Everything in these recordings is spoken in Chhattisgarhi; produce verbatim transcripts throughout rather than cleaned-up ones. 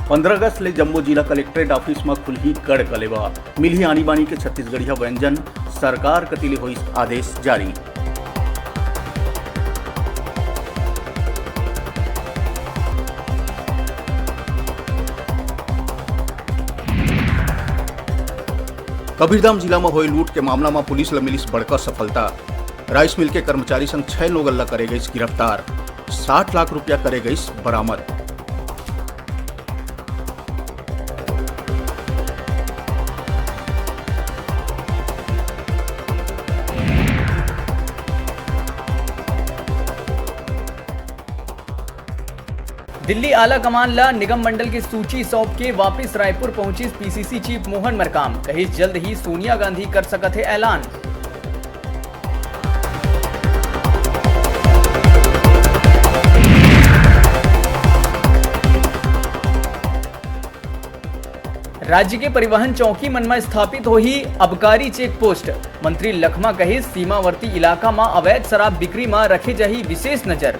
पंद्रह अगस्त ले जम्मो जिला कलेक्ट्रेट ऑफिस म खुलही गढ़ कलेवा, मिलही आनी बानी के छत्तीसगढ़िया व्यंजन, सरकार कति ले होइस आदेश जारी। कबीरधाम जिला म होए लूट के मामला म पुलिस ल मिलिस बड़का सफलता। राइस मिल के कर्मचारी संग छह लोगन ल करे गइस गिरफ्तार। साठ लाख रुपया करे गइस बरामद। दिल्ली आला कमान ल निगम मंडल के सूची सौंप के वापिस रायपुर पहुंचिस पीसीसी चीफ मोहन मरकाम। कहिस, जल्द ही सोनिया गांधी कर सकत हे ऐलान। राज्य के परिवहन चौकी मन म स्थापित होही आबकारी चेक पोस्ट। मंत्री लखमा कहिस, सीमावर्ती इलाका म अवैध शराब बिक्री म रखे जाही विशेष नजर।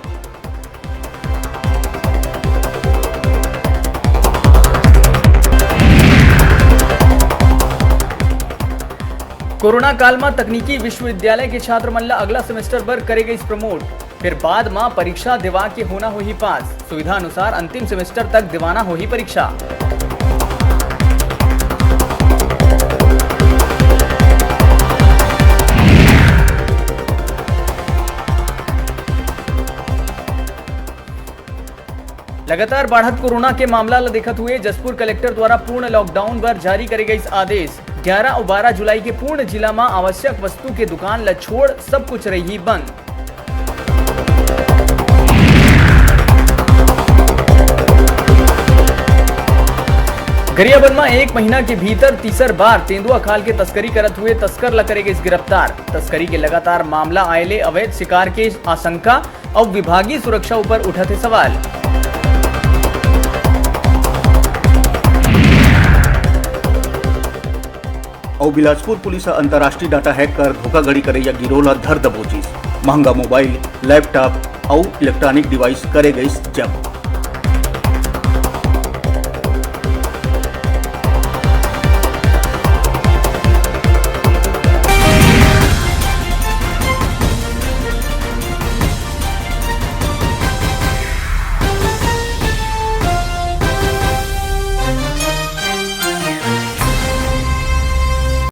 कोरोना काल म तकनीकी विश्वविद्यालय के छात्र मन ल अगला सेमेस्टर बर करे गइस प्रमोट। फेर बाद म परीक्षा देवा के होना होही पास। सुविधा अनुसार अंतिम सेमेस्टर तक देवाना होही परीक्षा। लगातार बाढ़त कोरोना के मामला ल देखत हुए जशपुर कलेक्टर द्वारा पूर्ण लॉकडाउन बर जारी करे गइस आदेश। ग्यारह अउ बारह जुलाई के पूर्ण जिला म आवश्यक वस्तु के दुकान ल छोड़ सब कुछ रही बंद। गरियाबंद म एक महीना के भीतर तीसर बार तेंदुआ खाल के तस्करी करत हुए तस्कर ल करे गइस गिरफ्तार। तस्करी के लगातार मामला आए ले अवैध शिकार के आशंका अउ विभागीय सुरक्षा ऊपर उठत हे सवाल। अउ बिलासपुर पुलिस ह अंतर्राष्ट्रीय डाटा हैक कर धोखाधड़ी करइया गिरोह ल धर दबोचिस। महंगा मोबाइल, लैपटॉप अउ इलेक्ट्रॉनिक डिवाइस करे गइस जब्त।